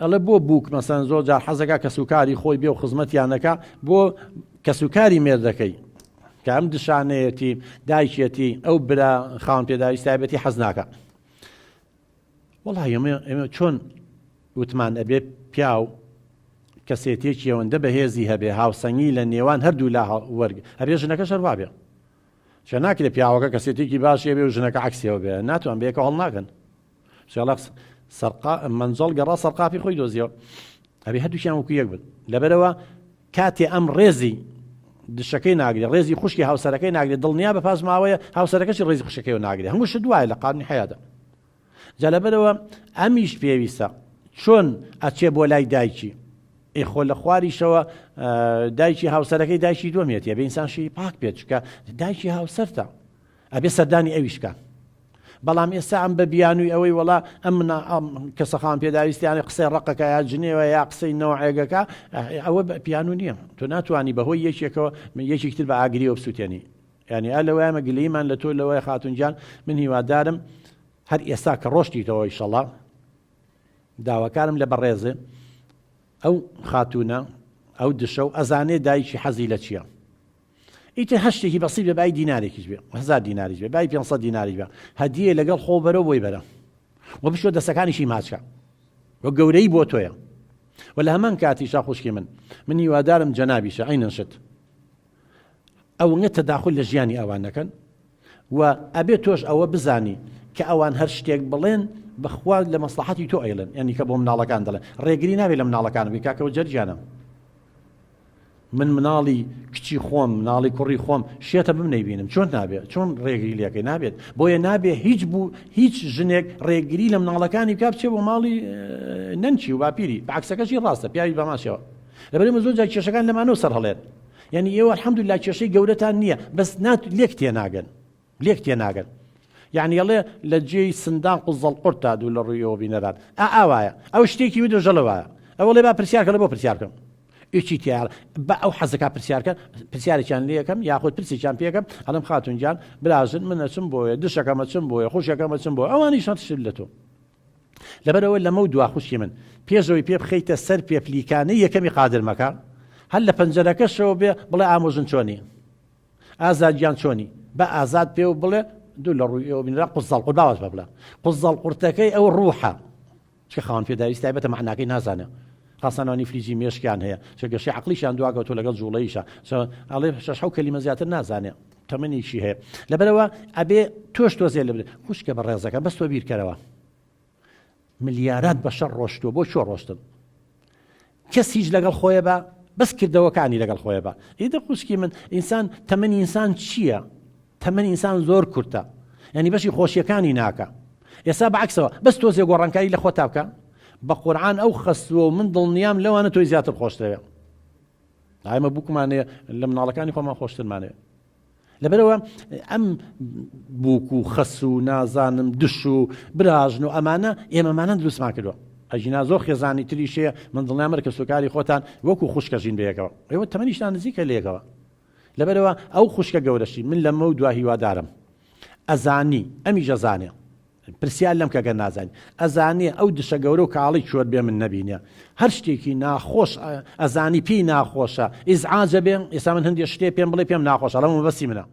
ئەڵێ بۆ بووک مەسەن زۆر جار حەزەکا کەسوکاری خۆی بێ و خزمەتیانەکە بۆ کەسوکاری مێردەکەی کە ئەم دشانەیەتی دایکێتی ئەو برا خاوەن پێداویست تایبەتی حەز ناکە وەڵی ئێمە ئێمە چۆن وتمان ئەبێ پیاو کەسێتێکی ئەوەندە بەهێزی هەبێ هاوسەنگی لە نێوان هەردوو لا وەرگ ئەبێ ژنەکە شەروا بێ چە ناکرێ پیاوەکە کەسێتێکی باشێ بێ و ژنەکە عکسیەوە بێ ناتوان بێکە هەڵ ناکەن شێڵەخ سەرقا مەنجەڵ گەڕا سەرقاپی خۆی دۆزیەوە ئەبێ هەردووکیان وەکو یەک بن لەبەرەوە کاتێ ئەم ڕێزی دشەکەی ناگرێ ڕێزی خوشکی هاوسەرەکەی ناگرێت دڵنیا بە پاش ماوەیە هاوسەرەکەشی ڕێزی خوشەکەی ناگرێ هەموو شت وایە لە قانونی حیادا جا لەبەرەوە ئەمیش پێویستە چۆن ئەچێ بۆ لای دایکی ئێ خۆ لە خواریشەوە دایکی هاوسەرەکەی دایکی دووەمێتیە بە ئینسان شی پاک بێت چکە دایکی هاوسەرتە ئەبێ سەردانی ئەویش بکا بەڵام ئێستا ئەم بە بیانووی ئەوەی وەڵا ئەم منا ئەم کەسە خاوەن پێداویستیانە قسەی ڕقەکە یا جنێوە یا قسەی نەوعێگەکە ئەوە پیانو نییە تۆ ناتوانانی بەهۆی یەکێکەوە من یەکێک تر بە ئاگریەوە بسووتێنی یعنی ئا لەوەیامە گلەیمان لە تۆ لەوەی خاتونجان من هیوادارم هەر ئێستا کە ڕۆشتیتەوە ئیشەڵا داواکارم لە بەڕێزێ ئەو خاتونە ئەو دشە و ئەزانێ دایکی حەزی لە چییە ئیتر هەر شتێکی بەسیت بێ بای دینارێکیش بێ هەزار دیناریش بێ بای 500 دیناریش بێ هەدیە لەگەڵ خۆ بەرەو بۆی بەرە و بشۆ دەسەکانیشی ماچکە و گەورەی بۆ تۆیە و لە هەمان کاتیشا خوشکی من من هیوادارم جەنابیشە عینەن شت ئەوەنگە تەداخل لە ژیانی ئەوان نەکەن و ئەبێ تۆش ئەوە بزانی کە ئەوان هەر شتێک بڵێن بەخوا لە مەسلحەتی تۆ ئەیڵێن یعنی کە بۆ مناڵەکان دەڵێن ڕێگری نابێت لە مناڵەکان بی کاکەوە جەرجیانە من مناڵی کچی خۆم مناڵی کوڕی خۆم شێتە بم نەیبینم چۆن نابێت چۆن ڕێگری لەکەی نابێت بۆیە نابێ هیچ بوو هیچ ژنێک ڕێگری لە مناڵەکانی بکە بچێ بۆ ماڵی نەنکی و باپیری عکسەکەشی ڕاستە پیاوی بەماشەوە لەبەرئەمە زۆر جار کێشەکان لەمانەوە سەرهەڵێن یعنی ئێوە الحمدلله کێشەی گەورەتان نییە بەس نات لێک تێناگەن لێک تێناگەن یعنی ئەڵێ لە جێی سندان قوزەڵ قورت تا دوو لە ڕوویەوە بینەران ئا ئاوایە ئەو شتێکی ودۆ ژەڵە وایە ئەوە با پرسیارکە لە بۆ پرسیار بکەم ئیچی تیا بە ئەو حەزەکە پرسیارکە پرسیارێکیان لەکەم یاخود پرسێکیان پێکەم ئەڵم خاتون گیان براژن من ئەچم بۆیە دشەکەمە چم بۆیە خوشەکەمە چم بۆ ئەوانی شەڕ شت لە تۆ لەبەرئەوە لەمەو دوا خوشکی من پێشەوەی پێ بخەیتە سەر پێپلیکانەی یەکەمی قادرمەکە هەر لە پەنجەرەکەشەوە بێ بڵێ ئامۆژن چۆنی ئازاد گیان چۆنی بە ئازاد پێ و بڵێ دوو لە ڕووی ئێوە بینرا قوزەڵ قورت باوەش بە بڵێ قوزەڵ قورتەکەی ئەو ڕوحە چکە خاوەن پێداویست تایبەتە مەعناکەی نازانێ خاصانانی فلیجی مێشکیان هەیە چە گەشەی عقلیشیان دواکەوتووە لەگەڵ جوڵەیشە ئەڵێ شەش حەو کەلیمە زیاتر نازانێ تەمەنیشی هەیە لەبەرەوە ئەبێ تۆش تۆزێ لە خوشکە بە ڕێزەکە بەس تۆ بیرکەرەوە ملیارات بەشەر ڕۆشتووە بۆ چۆ ڕۆشتن کەس هیچ لەگەڵ خۆیە بە بەس کردەوەکانی لەگەڵ خۆیە بە ئیدە خوشکی من ئینسان تەمەنی ئینسان چییە تەمەنی ئینسان زۆر کورتە یعنی بەشی خۆشیەکانی ناکە ئێستا بەعکسەوە بەس تۆزێ گۆڕانکاری لە خۆتا بکە بە قورعان ئەو خەسووە و من دڵنیام لەوانە تۆی زیاتر خۆشتەوێ ئایمە بووکمانەیە لە مناڵەکانی خۆمان خۆشترمانەیە لەبەرەوە ئەم بووک و خەس و نازانم دش و براژن و ئەمانە ئێمەمانە دروستمان کردووە ئەژینا زۆر خێزانی تریشەیە من دڵنیامە کەسوکاری خۆتان وەکو خوشکە ژین بەیەکەوە ئێوە تەمەنیشتان نزیکە لێکەوە لەبەرەوە ئەو خوشکە گەورەشی من لەمە و دوا هیوادارم ئەزانی ئەمیش ئەزانێ پرسیار لەم کە گەر نازانی ئەزانێ ئەو دشە گەورە و کاڵی چۆر بێ من نەبینێ هەر شتێکی ناخۆش ئەزانی پێی ناخۆشە ئیزعاجە بێ ئێستا من هەندێ شتێ پێم بڵێ پێم ناخۆشە ئەڵێم مەبەستی منە.